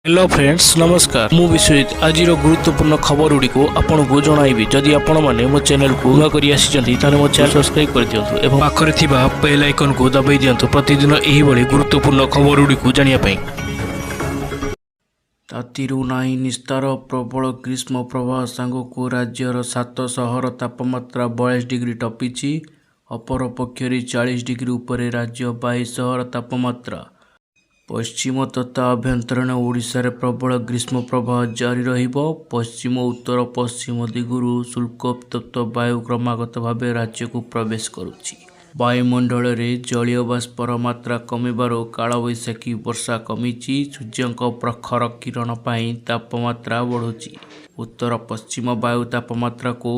Hello friends, ନମସ୍କାର। ମୁଁ ବିଶ୍ୱଜିତ। ଆଜିର ଗୁରୁତ୍ୱପୂର୍ଣ୍ଣ ଖବର ଗୁଡ଼ିକୁ ଆପଣଙ୍କୁ ଜଣାଇବି। ଯଦି ଆପଣମାନେ ମୋ ଚ୍ୟାନେଲକୁ ନୂଆ କରି ଆସିଛନ୍ତି, ତାହେଲେ ମୋ ଚ୍ୟାନେଲ ସବସ୍କ୍ରାଇବ୍ କରିଦିଅନ୍ତୁ ଏବଂ ପାଖରେ ଥିବା ବେଲ୍ ଆଇକନକୁ ଦବାଇ ଦିଅନ୍ତୁ, ପ୍ରତିଦିନ ଏହିଭଳି ଗୁରୁତ୍ୱପୂର୍ଣ୍ଣ ଖବର ଗୁଡ଼ିକୁ ଜାଣିବା ପାଇଁ। ତାତିରୁ ନାହିଁ ନିସ୍ତାର। ପ୍ରବଳ ଗ୍ରୀଷ୍ମ ପ୍ରବାହ ସାଙ୍ଗକୁ ରାଜ୍ୟର ସାତ ସହର ତାପମାତ୍ରା 42 ଡିଗ୍ରୀ ଟପିଛି। ଅପରପକ୍ଷରେ 40 ଡିଗ୍ରୀ ଉପରେ ରାଜ୍ୟ 22 ସହର ତାପମାତ୍ରା। ପଶ୍ଚିମ ତଥା ଆଭ୍ୟନ୍ତରୀଣ ଓଡ଼ିଶାରେ ପ୍ରବଳ ଗ୍ରୀଷ୍ମ ପ୍ରବାହ ଜାରି ରହିବ। ପଶ୍ଚିମ ଉତ୍ତର ପଶ୍ଚିମ ଦିଗରୁ ଶୁଷ୍କ ଉତ୍ତପ୍ତ ବାୟୁ କ୍ରମାଗତ ଭାବେ ରାଜ୍ୟକୁ ପ୍ରବେଶ କରୁଛି। ବାୟୁମଣ୍ଡଳରେ ଜଳୀୟବାଷ୍ପର ମାତ୍ରା କମିବାରୁ କାଳବୈଶାଖୀ ବର୍ଷା କମିଛି। ସୂର୍ଯ୍ୟଙ୍କ ପ୍ରଖର କିରଣ ପାଇଁ ତାପମାତ୍ରା ବଢ଼ୁଛି। ଉତ୍ତର ପଶ୍ଚିମ ବାୟୁ ତାପମାତ୍ରାକୁ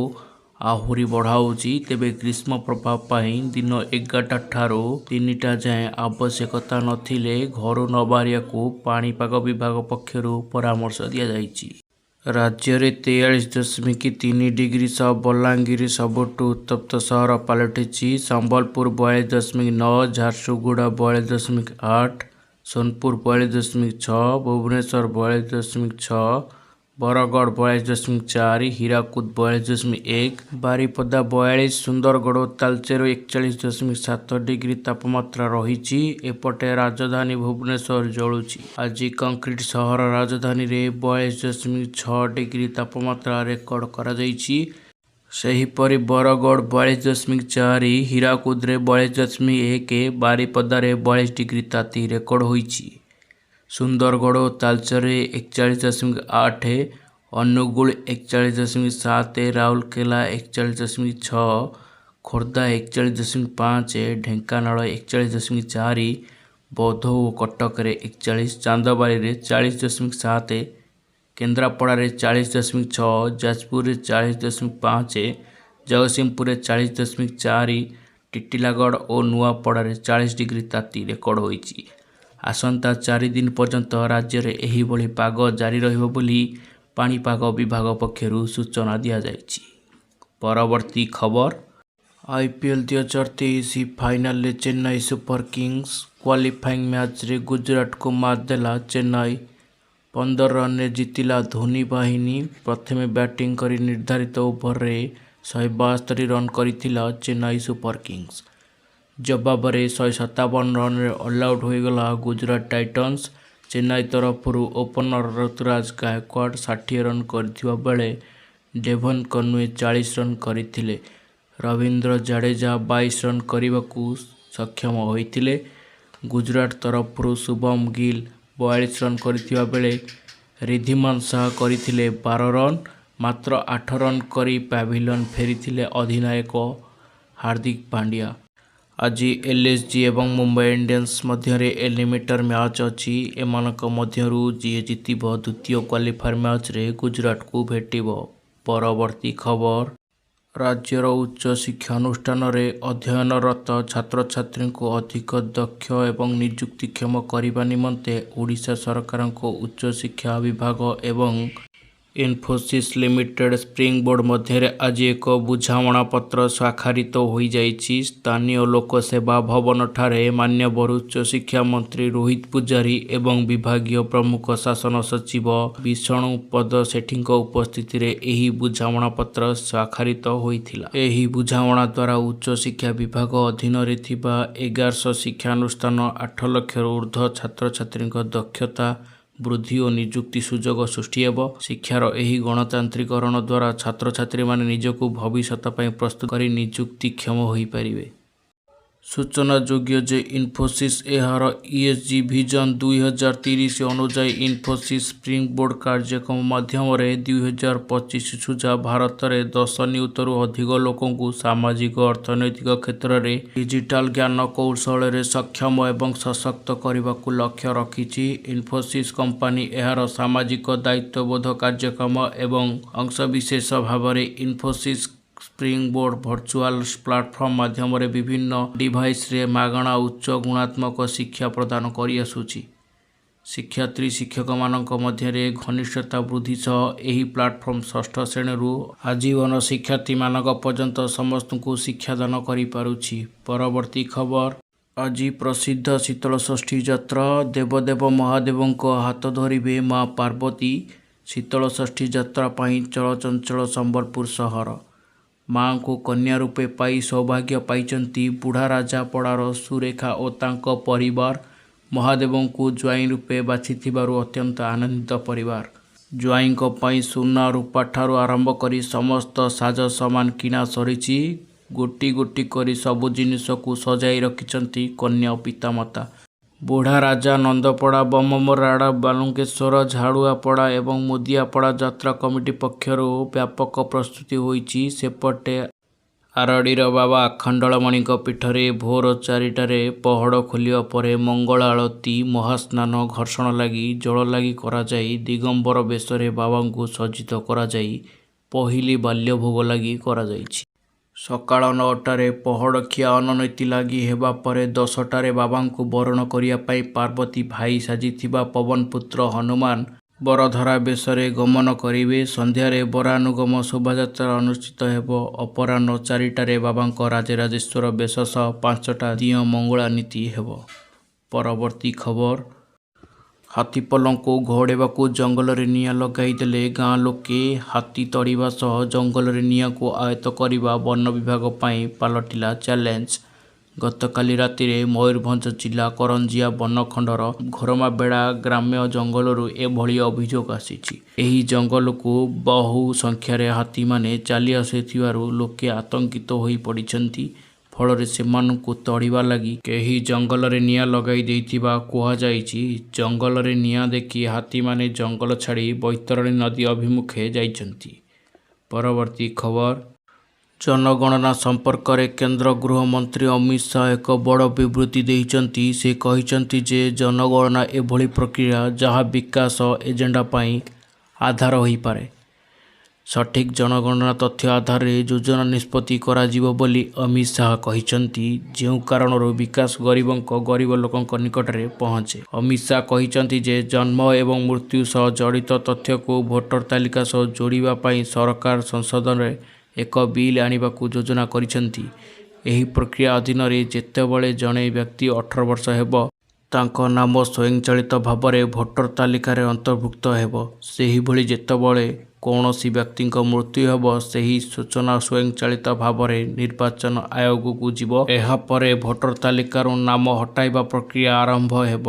ଆହୁରି ବଢ଼ାଉଛି। ତେବେ ଗ୍ରୀଷ୍ମ ପ୍ରବାହ ପାଇଁ ଦିନ 11ଟା ଠାରୁ 3ଟା ଯାଏଁ ଆବଶ୍ୟକତା ନଥିଲେ ଘରୁ ନ ବାହାରିବାକୁ ପାଣିପାଗ ବିଭାଗ ପକ୍ଷରୁ ପରାମର୍ଶ ଦିଆଯାଇଛି। ରାଜ୍ୟରେ 43.3 ଡିଗ୍ରୀ ସହ ବଲାଙ୍ଗୀର ସବୁଠୁ ଉତ୍ତପ୍ତ ସହର ପାଲଟିଛି। ସମ୍ବଲପୁର 42.9, ଝାରସୁଗୁଡ଼ା 42.8, ସୋନପୁର 42.6, ଭୁବନେଶ୍ୱର 42.6, ବରଗଡ଼ 42.4, ହୀରାକୁଦ 42.1, ବାରିପଦା 42, ସୁନ୍ଦରଗଡ଼ ଓ ତାଳଚେର 41.7 ଡିଗ୍ରୀ ତାପମାତ୍ରା ରହିଛି। ଏପଟେ ରାଜଧାନୀ ଭୁବନେଶ୍ୱର ଜଳୁଛି। ଆଜି କଂକ୍ରିଟ ସହର ରାଜଧାନୀରେ 42.6 ଡିଗ୍ରୀ ତାପମାତ୍ରା ରେକର୍ଡ କରାଯାଇଛି। ସେହିପରି ବରଗଡ଼ 42.4, ହୀରାକୁଦରେ 42.1, ବାରିପଦାରେ 42 ଡିଗ୍ରୀ ତାତି ରେକର୍ଡ ହୋଇଛି। ସୁନ୍ଦରଗଡ଼ ଓ ତାଳଚେରରେ 41.8, ଅନୁଗୁଳ 41.7, ରାଉରକେଲା 41.6, ଖୋର୍ଦ୍ଧା 41.5, ଢେଙ୍କାନାଳ 41.4, ବୌଦ୍ଧ ଓ କଟକରେ 41, ଚାନ୍ଦବାଲିରେ 40.7, କେନ୍ଦ୍ରାପଡ଼ାରେ 40.6, ଯାଜପୁରରେ 40.5, ଜଗତସିଂହପୁରରେ 40.4, ଟିଟିଲାଗଡ଼ ଓ ନୂଆପଡ଼ାରେ 40 ଡିଗ୍ରୀ ତାତି ରେକର୍ଡ ହୋଇଛି। ଆସନ୍ତା 4 ଦିନ ପର୍ଯ୍ୟନ୍ତ ରାଜ୍ୟରେ ଏହିଭଳି ପାଗ ଜାରି ରହିବ ବୋଲି ପାଣିପାଗ ବିଭାଗ ପକ୍ଷରୁ ସୂଚନା ଦିଆଯାଇଛି। ପରବର୍ତ୍ତୀ ଖବର। ଆଇପିଏଲ୍ 2023 ଫାଇନାଲରେ ଚେନ୍ନାଇ ସୁପର କିଙ୍ଗସ୍। କ୍ୱାଲିଫାଇଂ ମ୍ୟାଚ୍ରେ ଗୁଜରାଟକୁ ମାତ୍ ଦେଲା ଚେନ୍ନାଇ। 15 ରନରେ ଜିତିଲା ଧୋନି ବାହିନୀ। ପ୍ରଥମେ ବ୍ୟାଟିଂ କରି ନିର୍ଦ୍ଧାରିତ ଓଭରରେ 172 ରନ୍ କରିଥିଲା ଚେନ୍ନାଇ ସୁପର କିଙ୍ଗସ୍। ଜବାବରେ 157 ରନରେ ଅଲଆଉଟ୍ ହୋଇଗଲା ଗୁଜରାଟ ଟାଇଟନ୍ସ। ଚେନ୍ନାଇ ତରଫରୁ ଓପନର ଋତୁରାଜ ଗାଏକ୍ୱାଡ 60 ରନ୍ କରିଥିବା ବେଳେ ଡେଭନ୍ କନୱେ 40 ରନ୍ କରିଥିଲେ। ରବୀନ୍ଦ୍ର ଜାଡେଜା 22 ରନ୍ କରିବାକୁ ସକ୍ଷମ ହୋଇଥିଲେ। ଗୁଜରାଟ ତରଫରୁ ଶୁଭମ ଗିଲ୍ 42 ରନ୍ କରିଥିବା ବେଳେ ରିଦ୍ଧିମାନ ଶାହା କରିଥିଲେ 12 ରନ୍। ମାତ୍ର 8 ରନ୍ କରି ପ୍ୟାଭିଲିୟନ ଫେରିଥିଲେ ଅଧିନାୟକ ହାର୍ଦ୍ଦିକ ପାଣ୍ଡ୍ୟା। ଆଜି ଏଲ୍ଏସ୍ଜି ଏବଂ ମୁମ୍ବାଇ ଇଣ୍ଡିଆନ୍ସ ମଧ୍ୟରେ ଏଲିମିନେଟର ମ୍ୟାଚ୍ ଅଛି। ଏମାନଙ୍କ ମଧ୍ୟରୁ ଯିଏ ଜିତିବ, ଦ୍ୱିତୀୟ କ୍ୱାଲିଫାୟର ମ୍ୟାଚ୍ରେ ଗୁଜରାଟକୁ ଭେଟିବ। ପରବର୍ତ୍ତୀ ଖବର। ରାଜ୍ୟର ଉଚ୍ଚ ଶିକ୍ଷାନୁଷ୍ଠାନରେ ଅଧ୍ୟୟନରତ ଛାତ୍ରଛାତ୍ରୀଙ୍କୁ ଅଧିକ ଦକ୍ଷ ଏବଂ ନିଯୁକ୍ତିକ୍ଷମ କରିବା ନିମନ୍ତେ ଓଡ଼ିଶା ସରକାରଙ୍କ ଉଚ୍ଚଶିକ୍ଷା ବିଭାଗ ଏବଂ ଇନଫୋସିସ୍ ଲିମିଟେଡ୍ ସ୍ପ୍ରିଙ୍ଗବୋର୍ଡ ମଧ୍ୟରେ ଆଜି ଏକ ବୁଝାମଣାପତ୍ର ସ୍ୱାକ୍ଷରିତ ହୋଇଯାଇଛି। ସ୍ଥାନୀୟ ଲୋକସେବା ଭବନଠାରେ ମାନ୍ୟବର ଉଚ୍ଚଶିକ୍ଷା ମନ୍ତ୍ରୀ ରୋହିତ ପୂଜାରୀ ଏବଂ ବିଭାଗୀୟ ପ୍ରମୁଖ ଶାସନ ସଚିବ ବିଷ୍ଣୁପଦ ସେଠୀଙ୍କ ଉପସ୍ଥିତିରେ ଏହି ବୁଝାମଣାପତ୍ର ସ୍ୱାକ୍ଷରିତ ହୋଇଥିଲା। ଏହି ବୁଝାମଣା ଦ୍ୱାରା ଉଚ୍ଚଶିକ୍ଷା ବିଭାଗ ଅଧୀନରେ ଥିବା 1100 ଶିକ୍ଷାନୁଷ୍ଠାନ 8 ଲକ୍ଷରୁ ଉର୍ଦ୍ଧ୍ୱ ଛାତ୍ରଛାତ୍ରୀଙ୍କ ଦକ୍ଷତା ବୃଦ୍ଧି ଓ ନିଯୁକ୍ତି ସୁଯୋଗ ସୃଷ୍ଟି ହେବ। ଶିକ୍ଷାର ଏହି ଗଣତାନ୍ତ୍ରିକରଣ ଦ୍ୱାରା ଛାତ୍ରଛାତ୍ରୀମାନେ ନିଜକୁ ଭବିଷ୍ୟତ ପାଇଁ ପ୍ରସ୍ତୁତ କରି ନିଯୁକ୍ତିକ୍ଷମ ହୋଇପାରିବେ। ସୂଚନାଯୋଗ୍ୟ ଯେ, ଇନଫୋସିସ୍ ଏହାର ଇଏସଜି ଭିଜନ 2030 ଅନୁଯାୟୀ ଇନଫୋସିସ୍ ସ୍ପ୍ରିଙ୍ଗବୋର୍ଡ କାର୍ଯ୍ୟକ୍ରମ ମାଧ୍ୟମରେ 2025 ସୁଦ୍ଧା ଭାରତରେ 10 ନିୟୁତରୁ ଅଧିକ ଲୋକଙ୍କୁ ସାମାଜିକ ଅର୍ଥନୈତିକ କ୍ଷେତ୍ରରେ ଡିଜିଟାଲ ଜ୍ଞାନକୌଶଳରେ ସକ୍ଷମ ଏବଂ ସଶକ୍ତ କରିବାକୁ ଲକ୍ଷ୍ୟ ରଖିଛି। ଇନଫୋସିସ୍ କମ୍ପାନୀ ଏହାର ସାମାଜିକ ଦାୟିତ୍ୱବୋଧ କାର୍ଯ୍ୟକ୍ରମ ଏବଂ ଅଂଶବିଶେଷ ଭାବରେ ଇନଫୋସିସ୍ ସ୍ପ୍ରିଙ୍ଗବୋର୍ଡ ଭର୍ଚୁଆଲ ପ୍ଲାଟଫର୍ମ ମାଧ୍ୟମରେ ବିଭିନ୍ନ ଡିଭାଇସରେ ମାଗଣା ଉଚ୍ଚ ଗୁଣାତ୍ମକ ଶିକ୍ଷା ପ୍ରଦାନ କରିଆସୁଛି। ଶିକ୍ଷୟିତ୍ରୀ ଶିକ୍ଷକମାନଙ୍କ ମଧ୍ୟରେ ଘନିଷ୍ଠତା ବୃଦ୍ଧି ସହ ଏହି ପ୍ଲାଟଫର୍ମ ଷଷ୍ଠ ଶ୍ରେଣୀରୁ ଆଜୀବନ ଶିକ୍ଷାର୍ଥୀମାନଙ୍କ ପର୍ଯ୍ୟନ୍ତ ସମସ୍ତଙ୍କୁ ଶିକ୍ଷାଦାନ କରିପାରୁଛି। ପରବର୍ତ୍ତୀ ଖବର। ଆଜି ପ୍ରସିଦ୍ଧ ଶୀତଳଷଷ୍ଠୀ ଯାତ୍ରା। ଦେବଦେବ ମହାଦେବଙ୍କ ହାତ ଧରିବେ ମା ପାର୍ବତୀ। ଶୀତଳଷଷ୍ଠୀ ଯାତ୍ରା ପାଇଁ ଚଳଚଞ୍ଚଳ ସମ୍ବଲପୁର ସହର। ମା'ଙ୍କୁ କନ୍ୟା ରୂପେ ପାଇ ସୌଭାଗ୍ୟ ପାଇଛନ୍ତି ବୁଢ଼ାରାଜାପଡ଼ାର ସୁରେଖା ଓ ତାଙ୍କ ପରିବାର। ମହାଦେବଙ୍କୁ ଜ୍ୱାଇଁ ରୂପେ ବାଛିଥିବାରୁ ଅତ୍ୟନ୍ତ ଆନନ୍ଦିତ ପରିବାର। ଜ୍ୱାଇଁଙ୍କ ପାଇଁ ସୁନା, ରୁପାଠାରୁ ଆରମ୍ଭ କରି ସମସ୍ତ ସାଜସମାନ କିଣା ସରିଛି। ଗୋଟି ଗୋଟି କରି ସବୁ ଜିନିଷକୁ ସଜାଇ ରଖିଛନ୍ତି କନ୍ୟା ପିତାମାତା। ବୁଢ଼ାରାଜା, ନନ୍ଦପଡ଼ା, ବମମରାଡ଼, ବାଲୁଙ୍କେଶ୍ୱର, ଝାଡ଼ୁଆପଡ଼ା ଏବଂ ମୁଦିଆପଡ଼ା ଯାତ୍ରା କମିଟି ପକ୍ଷରୁ ବ୍ୟାପକ ପ୍ରସ୍ତୁତି ହୋଇଛି। ସେପଟେ ଆରଡ଼ିର ବାବା ଆଖଣ୍ଡଳମଣିଙ୍କ ପୀଠରେ ଭୋର 4ଟାରେ ପହଡ଼ ଖୋଲିବା ପରେ ମଙ୍ଗଳ ଆଳତି, ମହାସ୍ନାନ, ଘର୍ଷଣ ଲାଗି, ଜଳଲାଗି କରାଯାଇ ଦିଗମ୍ବର ବେଶରେ ବାବାଙ୍କୁ ସଜ୍ଜିତ କରାଯାଇ ପହିଲି ବାଲ୍ୟଭୋଗ ଲାଗି କରାଯାଇଛି। ସକାଳ 9ଟାରେ ପହଡ଼ଖିଆ ଅନ୍ନ ନୀତି ଲାଗି ହେବା ପରେ 10ଟାରେ ବାବାଙ୍କୁ ବରଣ କରିବା ପାଇଁ ପାର୍ବତୀ ଭାଇ ସାଜିଥିବା ପବନପୁତ୍ର ହନୁମାନ ବରଧରା ବେଶରେ ଗମନ କରିବେ। ସନ୍ଧ୍ୟାରେ ବରାନୁଗମ ଶୋଭାଯାତ୍ରା ଅନୁଷ୍ଠିତ ହେବ। ଅପରାହ୍ନ 4ଟାରେ ବାବାଙ୍କ ରାଜରାଜେଶ୍ୱର ବେଶ ସହ 5ଟା ଦିଅଁ ମଙ୍ଗୁଳା ନୀତି ହେବ। ପରବର୍ତ୍ତୀ ଖବର। ହାତୀପଲଙ୍କୁ ଘଉଡ଼ାଇବାକୁ ଜଙ୍ଗଲରେ ନିଆଁ ଲଗାଇଦେଲେ ଗାଁ ଲୋକେ। ହାତୀ ତଡ଼ିବା ସହ ଜଙ୍ଗଲରେ ନିଆଁକୁ ଆୟତ୍ତ କରିବା ବନ ବିଭାଗ ପାଇଁ ପାଲଟିଲା ଚ୍ୟାଲେଞ୍ଜ। ଗତକାଲି ରାତିରେ ମୟୂରଭଞ୍ଜ ଜିଲ୍ଲା କରଞ୍ଜିଆ ବନଖଣ୍ଡର ଘୋରମାବେଡ଼ା ଗ୍ରାମ୍ୟ ଜଙ୍ଗଲରୁ ଏଭଳି ଅଭିଯୋଗ ଆସିଛି। ଏହି ଜଙ୍ଗଲକୁ ବହୁ ସଂଖ୍ୟାରେ ହାତୀମାନେ ଚାଲି ଆସୁଥିବାରୁ ଲୋକେ ଆତଙ୍କିତ ହୋଇପଡ଼ିଛନ୍ତି। ଫଳରେ ସେମାନଙ୍କୁ ତଡ଼ିବା ଲାଗି କେହି ଜଙ୍ଗଲରେ ନିଆଁ ଲଗାଇ ଦେଇଥିବା କୁହାଯାଉଛି। ଜଙ୍ଗଲରେ ନିଆଁ ଦେଖି ହାତୀମାନେ ଜଙ୍ଗଲ ଛାଡ଼ି ବୈତରଣୀ ନଦୀ ଅଭିମୁଖେ ଯାଇଛନ୍ତି। ପରବର୍ତ୍ତୀ ଖବର। ଜନଗଣନା ସମ୍ପର୍କରେ କେନ୍ଦ୍ର ଗୃହମନ୍ତ୍ରୀ ଅମିତ ଶାହ ଏକ ବଡ଼ ବିବୃତି ଦେଇଛନ୍ତି। ସେ କହିଛନ୍ତି ଯେ ଜନଗଣନା ଏଭଳି ପ୍ରକ୍ରିୟା ଯାହା ବିକାଶ ଏଜେଣ୍ଡା ପାଇଁ ଆଧାର ହୋଇପାରେ। ସଠିକ ଜନଗଣନା ତଥ୍ୟ ଆଧାରରେ ଯୋଜନା ନିଷ୍ପତ୍ତି କରାଯିବ ବୋଲି ଅମିତ ଶାହ କହିଛନ୍ତି। ଯେଉଁ କାରଣରୁ ବିକାଶ ଗରିବଙ୍କ ଗରିବ ଲୋକଙ୍କ ନିକଟରେ ପହଞ୍ଚେ। ଅମିତ ଶାହ କହିଛନ୍ତି ଯେ ଜନ୍ମ ଏବଂ ମୃତ୍ୟୁ ସହ ଜଡିତ ତଥ୍ୟକୁ ଭୋଟର ତାଲିକା ସହ ଯୋଡିବା ପାଇଁ ସରକାର ସଂସଦରେ ଏକ ବିଲ୍ ଆଣିବାକୁ ଯୋଜନା କରିଛନ୍ତି। ଏହି ପ୍ରକ୍ରିୟା ଅଧୀନରେ ଯେତେବେଳେ ଜଣେ ବ୍ୟକ୍ତି 18 ବର୍ଷ ହେବ, ତାଙ୍କ ନାମ ସ୍ୱୟଂଚାଳିତ ଭାବରେ ଭୋଟର ତାଲିକାରେ ଅନ୍ତର୍ଭୁକ୍ତ ହେବ। ସେହିଭଳି ଯେତେବେଳେ କୌଣସି ବ୍ୟକ୍ତିଙ୍କ ମୃତ୍ୟୁ ହେବ, ସେହି ସୂଚନା ସ୍ୱୟଂଚାଳିତ ଭାବରେ ନିର୍ବାଚନ ଆୟୋଗକୁ ଯିବ। ଏହା ପରେ ଭୋଟର ତାଲିକାରୁ ନାମ ହଟାଇବା ପ୍ରକ୍ରିୟା ଆରମ୍ଭ ହେବ।